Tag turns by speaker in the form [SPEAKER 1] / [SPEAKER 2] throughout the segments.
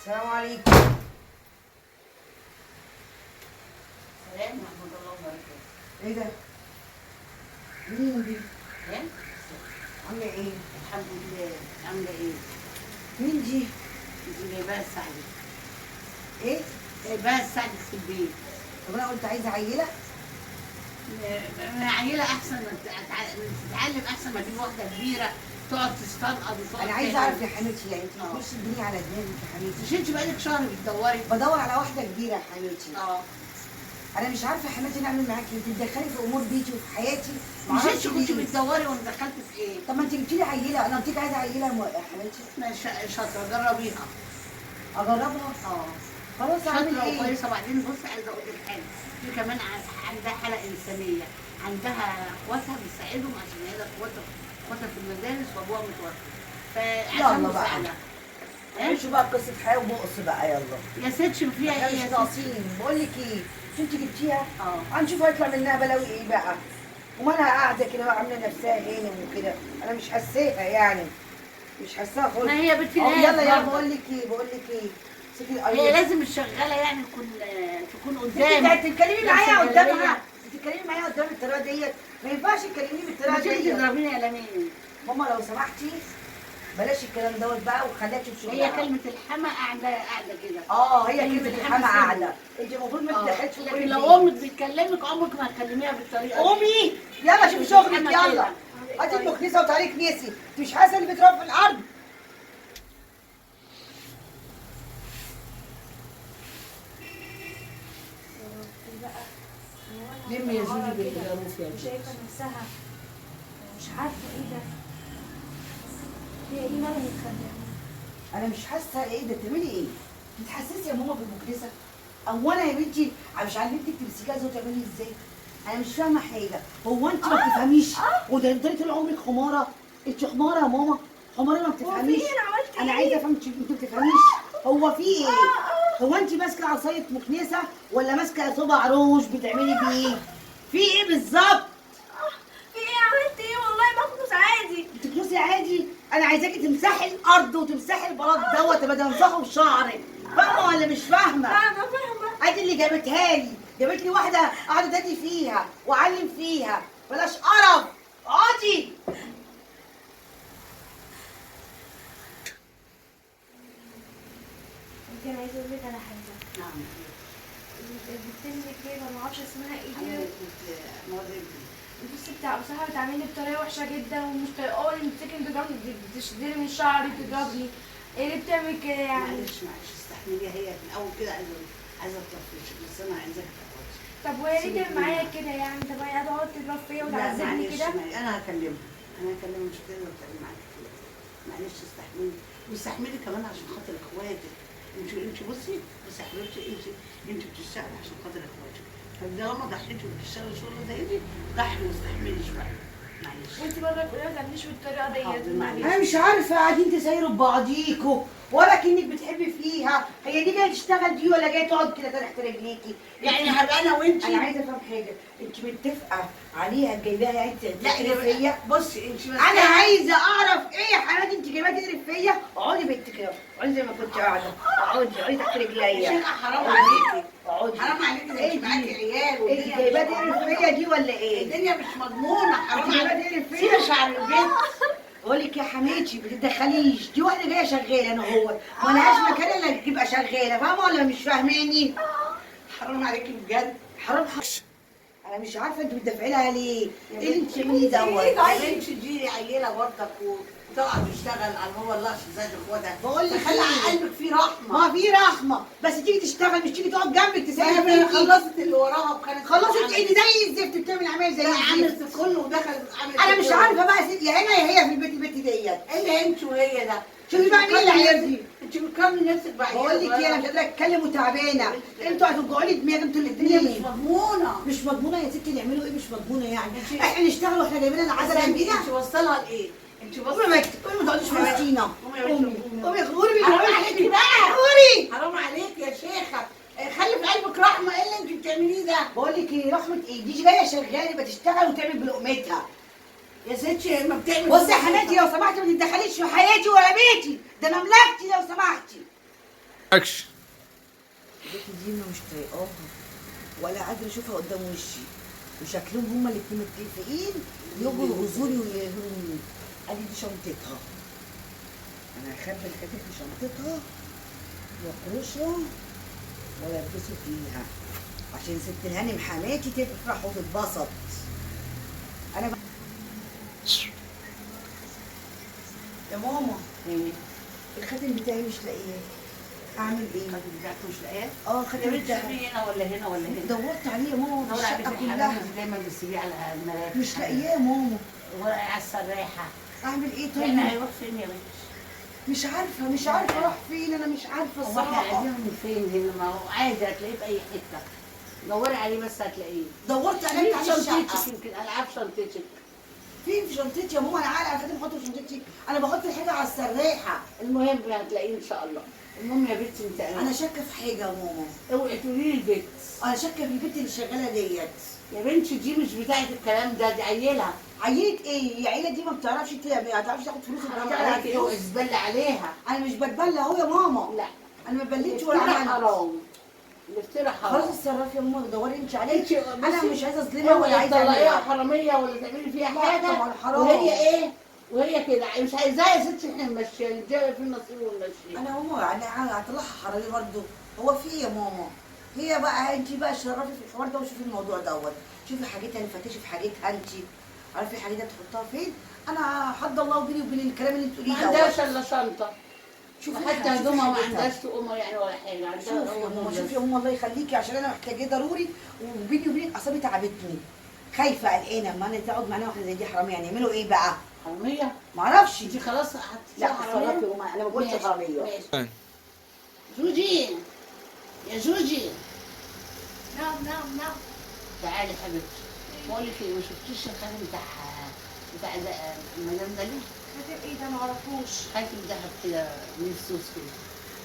[SPEAKER 1] السلام عليكم.
[SPEAKER 2] سلام ورحمة الله وبركاته.
[SPEAKER 1] ايه ده؟ مين دي؟
[SPEAKER 2] ايه؟
[SPEAKER 1] عاملة ايه؟
[SPEAKER 2] الحمد لله، عاملة ايه؟
[SPEAKER 1] مين دي؟
[SPEAKER 2] انت جايباها تساعدك.
[SPEAKER 1] ايه؟
[SPEAKER 2] جايباها تساعدك في البيت.
[SPEAKER 1] طب انا قلت عايزة عيلة؟
[SPEAKER 2] عيلة احسن ما تتعلم، احسن ما تجيب واحدة كبيرة تقعد تستنقض وتقعد.
[SPEAKER 1] انا عايزة اعرف يا حماتي، يعني انت بتخشي الدنيا على دماغك يا حماتي.
[SPEAKER 2] مش انت بقالك شهر بتدوري؟
[SPEAKER 1] بدور على واحدة كبيرة يا حماتي. انا مش عارفه يا حماتي انا اعمل معاكي، انت بتدخلي في امور بيتي وفي حياتي.
[SPEAKER 2] مش انت كنت بتدوري وانا دخلت في ايه؟
[SPEAKER 1] طب ما انت جبتي لي عيله، انا قلت لك عايزه عيله يا حماتي.
[SPEAKER 2] ماشي شاطرة، جربيها.
[SPEAKER 1] اجربها؟ خلاص اعمل ايه؟
[SPEAKER 2] شاطرة وكويسة. وبعدين بصي، عايزه اقول لك حاجة، دي كمان عندها حاله انسانيه، عندها اخواتها بتساعدهم عشان هي اخواتها في المدارس وابوها متوفي، فعشان مساعدة.
[SPEAKER 1] عيشوا بقى قصة حياة وبؤس بقى. يلا
[SPEAKER 2] يا ستي فيها ايه؟
[SPEAKER 1] مش ناقصين. بقول لك ايه، انت جبتيها؟ هنشوف هيطلع منها بلاوي ايه بقى. ومالها قاعدة كده بقى عامله نفسها هانم وكده، انا مش حاساها يعني، مش حاساها خالص.
[SPEAKER 2] ما هي بنت ناس.
[SPEAKER 1] يلا يلا. بقول لك ايه، بقول لك ايه، سيبي القرية.
[SPEAKER 2] هي لازم الشغاله يعني تكون قدامك.
[SPEAKER 1] انت بتتكلمي معايا قدامها، بتتكلمي معايا قدام الطريقة ديت، ما ينفعش تكلميني بالطريقة ديت.
[SPEAKER 2] انت تضربيني قلمين.
[SPEAKER 1] ماما لو سمحتي بلاش الكلام دوت بقى، وخليها تشوف شغلها.
[SPEAKER 2] هي كلمة الحما قاعدة كده.
[SPEAKER 1] هي كلمة الحما قاعدة. انت المفروض ما تتدخلش في كل.
[SPEAKER 2] لكن لو امك بتكلمك عمرك ما هتكلميها بالطريقة دي.
[SPEAKER 1] قومي يلا شوفي شغلك، يلا هاتي المكنسة وتعالي كنسي. انت مش حاسة اللي بتراب في الأرض؟
[SPEAKER 2] لمي يا زوزي بالجاموس يا
[SPEAKER 3] زوزي. شايفة نفسها مش عارفة ايه ده. هي ايه مالها متخدعة؟
[SPEAKER 1] أنا مش حاسة إيه ده، بتعملي إيه؟ بتحسسي يا ماما بالمكنسة؟ أو أنا يا بنتي مش علمتك تمسكيها ازاي وتعملي إزاي؟ أنا مش فاهمة حاجة، هو أنت ما بتفهميش؟ وتفضلي طول عمرك حمارة؟ أنت حمارة يا ماما، حمارة ما بتفهميش.
[SPEAKER 3] هو في إيه؟ أنا عملت إيه؟
[SPEAKER 1] أنا عايزة أفهم أنت ما بتفهميش، هو في إيه؟ هو أنت ماسكة عصاية مكنسة ولا ماسكة صبع روج بتعملي بيه؟ في إيه بالظبط؟
[SPEAKER 3] في إيه؟ عملت إيه؟ والله بكنس عادي.
[SPEAKER 1] بتكنسي عادي؟ أنا عايزاكي تمسحي الأرض وتمسحي البلاط دوت بدل امسحه بشعرك، فاهمة ولا مش فاهمة؟
[SPEAKER 3] فاهمة فاهمة.
[SPEAKER 1] أدي اللي جابتها لي، جابت لي واحدة قعدت أدي فيها وأعلم فيها، بلاش قرف، اقعدي.
[SPEAKER 3] انت أنا عايزة أقول لك على حاجة.
[SPEAKER 2] نعم.
[SPEAKER 3] البنت اللي كده ما أعرفش اسمها إيه دي. بصي بتاع بصراحة بتعاملني بطريقة وحشة جدا ومش طايقاني، بتمسكني تضربني، بتشدني من شعري، بتضربني. ايه اللي بتعمل كده يعني؟
[SPEAKER 2] معلش معلش استحمليها، هي في الأول كده عايزة تطفشك، بس أنا عايزاك تقعدي.
[SPEAKER 3] طب وهي ليه تعمل معايا كده يعني؟ طب هي هتقعد تضرب فيا وتعذبني كده؟
[SPEAKER 2] معلش أنا هكلمها، أنا هكلمها، مش هتقدر تعمل معاك كده. معلش استحملي، واستحملي كمان عشان خاطر إخواتك. أنت بصي بصي يا حبيبتي، أنت بتشتغلي عشان خاطر إخواتك. فطالما ضحيتي وبتشتغلي شغل زي دي، ضحي واستحملي شوية. معلش.
[SPEAKER 3] وانت برضه تقولي ما تعمليش بالطريقة ديت.
[SPEAKER 1] انا مش عارفه قاعدين تسيروا ببعضيكوا ولا كأنك بتحبي فيها، هي دي جاية تشتغل دي ولا جاية تقعد كده تحت رجليكي؟
[SPEAKER 2] يعني هبقى انا وانت.
[SPEAKER 1] انا عايزه افهم حاجة، انت متفقه عليها جايباها يعني
[SPEAKER 2] لا فيا؟ بصي انت
[SPEAKER 1] انا عايزه اعرف ايه يا حماتي، انت جايباها تقرف فيا؟ اقعدي بنت كده، اقعدي زي ما كنت قاعدة، اقعدي اقعدي تحت رجليا.
[SPEAKER 2] يا شيخه حرام عليكي،
[SPEAKER 1] اقعدي.
[SPEAKER 2] حرام عليكي، ده انت معاكي عيال.
[SPEAKER 1] انت جايباها تقرف فيا دي ولا ايه؟
[SPEAKER 2] الدنيا مش مضمونه، حرام عليكي.
[SPEAKER 1] سيبي شعر البيت. بقول لك يا حماتي ما تتدخليش، دي واحدة جاية شغالة انا هو ما لهاش مكان الا تبقى شغالة، فاهمه ولا مش فاهماني؟
[SPEAKER 2] حرام عليكي بجد،
[SPEAKER 1] حرام. انا مش عارفه انت بتدافعي لها ليه؟ ايه اللي انت بتعمليه دوت؟
[SPEAKER 2] يا بنتي دي عيله برضك وطالعه تشتغل على هو الله عشان زي اخواتها.
[SPEAKER 1] بقول لك
[SPEAKER 2] خلي على قلبك فيه رحمه.
[SPEAKER 1] ما في رحمه، بس تيجي تشتغل مش تيجي تقعد جنبك تساعد.
[SPEAKER 2] هي خلصت اللي وراها وكانت
[SPEAKER 1] خلصت ايه زي الزفت، بتعمل عمال زي الزفت.
[SPEAKER 2] عملت كله ودخلت عملت.
[SPEAKER 1] انا مش عارفه بقى يا هنا يا هي في البيت، البيت ديت.
[SPEAKER 2] ايه انت وهي ده؟
[SPEAKER 1] شوفي بقى مين اللي هيرضي.
[SPEAKER 2] انت بتكرمي نفسك بعد.
[SPEAKER 1] بقول لك ايه، انا مش قادرة اتكلم وتعبانه، انتوا هتوجعوا لي دماغي انتوا الاثنين.
[SPEAKER 2] مش مضمونه،
[SPEAKER 1] مش مضمونه يا ستي. نعملوا ايه مش مضمونه يعني؟ احنا نشتغل واحنا جايبين العزلة جنبينا.
[SPEAKER 2] انت وصلها لايه؟ انت
[SPEAKER 1] قومي يا مجدي، قومي ما تقعديش وسطينا.
[SPEAKER 2] قومي
[SPEAKER 1] قومي غوري.
[SPEAKER 2] حرام عليكي بقى،
[SPEAKER 1] غوري.
[SPEAKER 2] حرام عليكي يا شيخه، خلي في قلبك رحمه. ايه اللي انت بتعمليه ده؟
[SPEAKER 1] بقول لك ايه، رحمه ايه؟ دي جاية شغالة يبقى تشتغل وتعمل بلقمتها
[SPEAKER 2] يا ستي. ما بتعمل.
[SPEAKER 1] بصي يا حماتي لو سمحتي ما تتدخليش في حياتي ولا بيتي، ده مملكتي لو سمحتي.
[SPEAKER 4] اكشن.
[SPEAKER 1] البنت دي مش طايقاها ولا قادرة اشوفها قدام وشي، وشكلهم هما الاتنين متفقين يجوا يغزوني ويهروني. قال لي دي شنطتها، انا هخبي الحاجات في شنطتها واقرشها والبسه فيها عشان ست الهانم حماتي تفرح وتتبسط. انا يا ماما
[SPEAKER 2] ايه
[SPEAKER 1] الخاتم بتاعي مش لاقياه، اعمل ايه؟
[SPEAKER 2] الخاتم بتاعك مش لاقياه؟
[SPEAKER 1] اه الخاتم بتاعي
[SPEAKER 2] هنا ولا هنا ولا هنا؟
[SPEAKER 1] دورت عليه يا ماما في الشقة كلها،
[SPEAKER 2] دايما بتسيبيه على المراكب،
[SPEAKER 1] مش لاقياه يا ماما،
[SPEAKER 2] ولا على السراحه.
[SPEAKER 1] اعمل ايه طيب؟
[SPEAKER 2] يعني هيروح فين يا بنتي؟
[SPEAKER 1] مش عارفه، مش عارفه راح فين، انا مش عارفه الصراحة.
[SPEAKER 2] هو احنا عايزينه من فين هنا؟ ما هو عادي هتلاقيه في اي حتة، دوري عليه بس هتلاقيه.
[SPEAKER 1] دورت عليه في
[SPEAKER 2] شنطتك، يمكن العاب شنطتك.
[SPEAKER 1] فين في شنطتي يا ماما؟ انا عارفه الخاتم بحطه في شنطتي، انا بحط الحاجة على السراحه.
[SPEAKER 2] المهم هتلاقيه ان شاء الله. المهم يا بنتي انت
[SPEAKER 1] انا شاكه في حاجة يا ماما.
[SPEAKER 2] اوعي تقولي لي البت.
[SPEAKER 1] انا شاكه في البت اللي شغالة ديت.
[SPEAKER 2] يا بنتي دي مش بتاعه الكلام ده، دي عيلها.
[SPEAKER 1] عيله ايه؟ العيلة دي ما بتعرفش ما بتعرفش تاخد فلوس.
[SPEAKER 2] حرام عليكي، اوعي تتبلي عليها.
[SPEAKER 1] انا مش بتبلى اهو يا ماما.
[SPEAKER 2] لا
[SPEAKER 1] انا ما بتبليتش ولا عملت.
[SPEAKER 2] حرام الافتراء، حرام.
[SPEAKER 1] خلاص اتصرفي يا ماما، دوري انت عليه. انا مش عايزه اظلمها ولا عايزه
[SPEAKER 2] تطلعيها حرامية ولا تعملي فيها حاجة.
[SPEAKER 1] طبعا حرام.
[SPEAKER 2] وهي ايه؟ وهي كده مش عايزاها يا ستي، احنا نمشيها، نديها في النصيب ونمشيها.
[SPEAKER 1] انا ماما انا هطلعها حرامية برضه. هو في ايه يا ماما؟ هي بقى انت بقى شرفي في الحوار ده وشوفي الموضوع دوت، شوفي حاجتها، فتشي في حاجتها انت، عارفه حاجتها تحطها فين؟ انا حد الله بيني وبين الكلام اللي بتقوليه
[SPEAKER 2] دوت. ما عندهاش الا شنطه،
[SPEAKER 1] شوفي
[SPEAKER 2] حتى هدومها ما عندهاش تقومه يعني ولا حاجة. عندها
[SPEAKER 1] شوفي يا ماما، شوفي يا ماما الله يخليكي، عشان انا محتاجاه ضروري، وبيني وبينك اعصابي تعبتني، خايفة قلقانة. اما انا تقعد معانا واحدة زي دي حرامية، يعني يعملوا ايه بقى؟
[SPEAKER 2] حرامية؟
[SPEAKER 1] معرفش.
[SPEAKER 2] انت خلاص
[SPEAKER 1] لا حرامية يا ماما، انا ما بقولش حرامية.
[SPEAKER 2] جوجي يا جوجي.
[SPEAKER 3] نعم نعم نعم.
[SPEAKER 2] تعالي حبيبتي، بقول لك ايه، ما شفتيش الخاتم بتاع المدام ده ليه؟
[SPEAKER 3] خاتم ايه ده؟ معرفوش.
[SPEAKER 2] خاتم دهب كده مفسوس كده.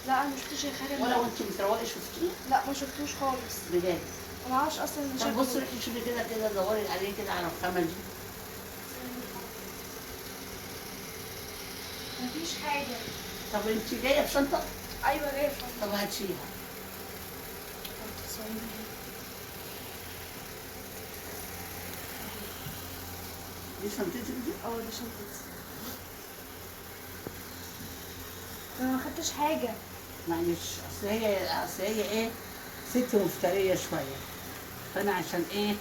[SPEAKER 3] لا انا ما شفتش الخاتم.
[SPEAKER 2] ولا وانت بتروقي شفتيه؟
[SPEAKER 3] لا ما شفتوش خالص.
[SPEAKER 2] بجد؟
[SPEAKER 3] ما اعرفش اصلا.
[SPEAKER 2] طب بصي روحي شوفي كده كده، دوري عليه كده على الخامة دي.
[SPEAKER 3] مفيش حاجة.
[SPEAKER 2] طب انت جاية بشنطه؟
[SPEAKER 3] ايوه جاية بشنطه.
[SPEAKER 2] طب هاتيها. دي شنطتك دي؟
[SPEAKER 3] اه دي شنطتي. انا ما خدتش حاجة.
[SPEAKER 2] معلش، اصل هي ايه؟ ست مفتريه شوية، فانا عشان ايه؟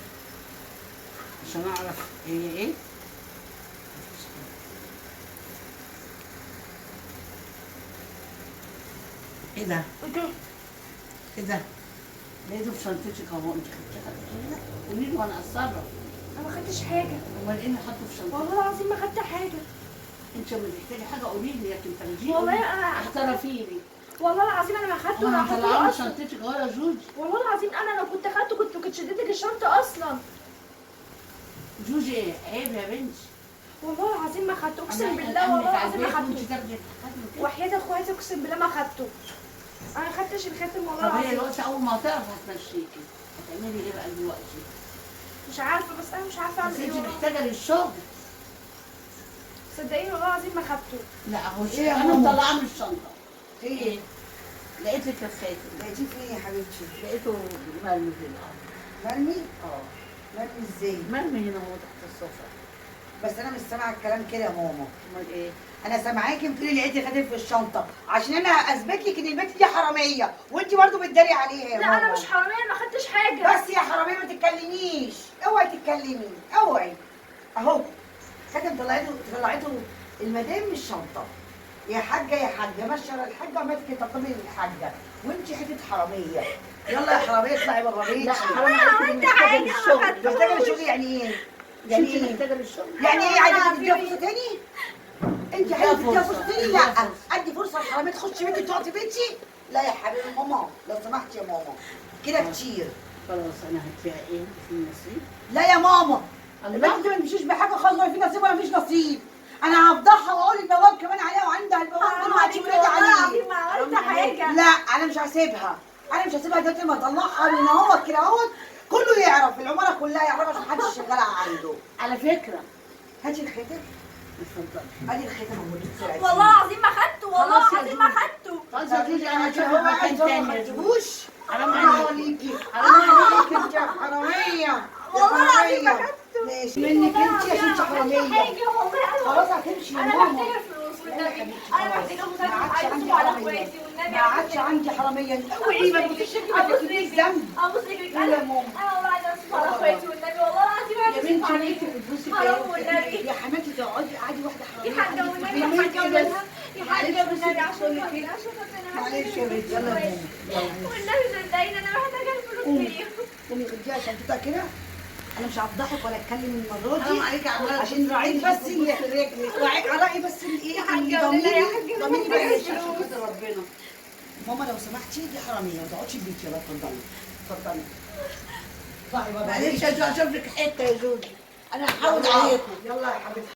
[SPEAKER 2] عشان اعرف هي ايه؟ ايه ده؟ ايه ده؟ لقيته في شنطتك اهو، انت خدتيها قبل كده؟ قولي لي وانا اتصرف.
[SPEAKER 3] انا ما خدتش حاجة.
[SPEAKER 2] امال ايه اللي حاطه في شنطتك؟
[SPEAKER 3] والله العظيم ما خدت حاجة.
[SPEAKER 2] انت لما تحتاجي حاجة قولي لي، لكن تاخديه
[SPEAKER 3] والله انا
[SPEAKER 2] اعترفي لي.
[SPEAKER 3] والله العظيم انا ما خدته.
[SPEAKER 2] انا هطلعه من شنطتك اهو يا جوجي.
[SPEAKER 3] والله العظيم انا لو كنت خدته كنت شديت لك الشنطة اصلا.
[SPEAKER 2] جوجي ايه؟ عيب يا بنتي.
[SPEAKER 3] والله العظيم ما خدته، اقسم بالله والله العظيم ما خدته. وحياة اخواتي اقسم بالله ما خدته. انا ما خدتش الخاتم والله العظيم.
[SPEAKER 2] طب هي دلوقتي اول ما هتعرف هتمشيكي، هتعملي ايه بقى دلوقتي؟
[SPEAKER 3] مش عارفه، بس انا مش عارفه اعمل ايه.
[SPEAKER 2] بس انت محتاجه للشغل.
[SPEAKER 3] صدقيني والله العظيم ما خدته.
[SPEAKER 2] لا هو إيه انا مطلعاه من الشنطة.
[SPEAKER 1] ايه؟
[SPEAKER 2] لقيت لك الخاتم.
[SPEAKER 1] لقيتيه فين يا حبيبتي؟
[SPEAKER 2] لقيته مرمي هنا.
[SPEAKER 1] مرمي؟
[SPEAKER 2] اه.
[SPEAKER 1] مرمي ازاي؟
[SPEAKER 2] مرمي هنا هو تحت السفرة.
[SPEAKER 1] بس انا مش سامعه الكلام كده يا ماما.
[SPEAKER 2] امال ايه؟
[SPEAKER 1] انا سامعاكي بتقولي لقيتي خاتم في الشنطة، عشان انا اثبت لك ان البنت دي حرامية، وانت برضه بتداري عليها يا ماما.
[SPEAKER 3] لا انا مش حرامية، ما خدتش حاجة.
[SPEAKER 1] بس يا حرامية ما تتكلميش، اوعي تتكلمي، اوعي. اهو خاتم طلعته المدام من الشنطة. يا حاجة يا حاجة، ماشية ورا الحاجة وعماله تطمني للحاجة، وانت حتة حرامية. يلا يا حرامية اطلعي بره بيتي.
[SPEAKER 2] لا حرام عليكي، محتاجه للشغل.
[SPEAKER 1] محتاجه للشغل يعني ايه؟ يعني ايه؟
[SPEAKER 2] محتاجه للشغل
[SPEAKER 1] يعني ايه؟ عايزه تديها فرصة تاني؟ انت عايزه تديها فرصة تاني؟ لا، ادي فرصة للحراميه تخش بيتي وتقعد في بيتي؟ لا يا حبيبي ماما، لو سمحتي يا ماما كده كتير.
[SPEAKER 2] خلاص انا هدفع ايه في النصيب؟
[SPEAKER 1] لا يا ماما، البنت دي ما تمشيش بحاجة خالص، ولا في نصيب ولا مفيش نصيب. انا هفضحها واقول البواب كمان عليها، وعندها البواب كله هتشوف عليه.
[SPEAKER 3] ما عملت حاجة.
[SPEAKER 1] لا انا مش هسيبها، انا مش هسيبها دلوقتي لما اطلعها من اهوت كده اهوت، كله يعرف، العمارة كلها يعرفها عشان محدش يشغلها عنده.
[SPEAKER 2] على فكرة
[SPEAKER 1] هاتي الخاتم.
[SPEAKER 2] اتفضلي.
[SPEAKER 1] ادي الخاتم اهو.
[SPEAKER 3] والله العظيم ما خدته، والله العظيم ما خدته.
[SPEAKER 2] خلاص. خلاص يا جوجي، انا هشوف مكان تاني يا جوجي.
[SPEAKER 1] حرام
[SPEAKER 2] حرام
[SPEAKER 1] عليكي، حرام عليكي، انت يا حرامية.
[SPEAKER 3] والله العظيم ما
[SPEAKER 1] خدته ماشي منك انت عشان انت حرامية.
[SPEAKER 3] حاجة والله.
[SPEAKER 1] خلاص هتمشي يا
[SPEAKER 3] انا
[SPEAKER 1] ماما.
[SPEAKER 3] محتاجه فلوس والنبي، انا محتاجه
[SPEAKER 1] ما عادش
[SPEAKER 3] مساعدة، عايزه
[SPEAKER 1] عندي
[SPEAKER 3] اصرف على
[SPEAKER 1] حرامية.
[SPEAKER 3] اخواتي والنبي.
[SPEAKER 1] ما عادش عندي حرامية. اوعي ما تبصيش رجلي، ما تاكليش ذنب.
[SPEAKER 3] ابوس رجلك.
[SPEAKER 1] يلا
[SPEAKER 3] انا
[SPEAKER 1] يا ماما.
[SPEAKER 3] انا والله عايزه اصرف على اخواتي والنبي، والله العظيم
[SPEAKER 2] يا
[SPEAKER 3] عايزه
[SPEAKER 2] بنتي
[SPEAKER 3] اصرف
[SPEAKER 2] انت
[SPEAKER 3] عليهم.
[SPEAKER 2] بتبصي
[SPEAKER 3] حرام والنبي.
[SPEAKER 1] يا حماتي تقعدي قعدي واحدة حرامية.
[SPEAKER 3] يا حاجة والنبي،
[SPEAKER 1] يا
[SPEAKER 3] يا
[SPEAKER 1] بنتي
[SPEAKER 3] حاجة
[SPEAKER 1] بس.
[SPEAKER 3] والنبي، يا حاجة
[SPEAKER 2] معلش بس
[SPEAKER 3] والنبي، عشان
[SPEAKER 2] بتقولك
[SPEAKER 3] خاطري،
[SPEAKER 2] ايه؟
[SPEAKER 3] عشان خاطري انا
[SPEAKER 2] معلش يا بنتي،
[SPEAKER 1] يلا يا ماما.
[SPEAKER 3] والنبي صدقيني انا محتاجه الفلوس
[SPEAKER 1] قومي.
[SPEAKER 3] دي.
[SPEAKER 1] قومي خديها شنطتها كده. انا مش هفضحك ولا اتكلم المرة
[SPEAKER 2] حرام
[SPEAKER 1] دي
[SPEAKER 2] عليك عماله
[SPEAKER 1] عشان راعيت بس
[SPEAKER 2] رجلك.
[SPEAKER 1] راعي بس الايه
[SPEAKER 3] يا حاجة والنبي، يا حاجة
[SPEAKER 1] ضميري
[SPEAKER 3] والنبي.
[SPEAKER 1] بس.
[SPEAKER 2] عشان خاطر ربنا.
[SPEAKER 1] ماما لو سمحتي، دي حرامية، ما تقعدش في بيتي. يلا اتفضلي اتفضلي. اطلعي بابا.
[SPEAKER 2] معلش يا جوجي، اشوف لك حتة يا جوجي، انا هحاول عليكم.
[SPEAKER 1] يلا يا حبيبتي.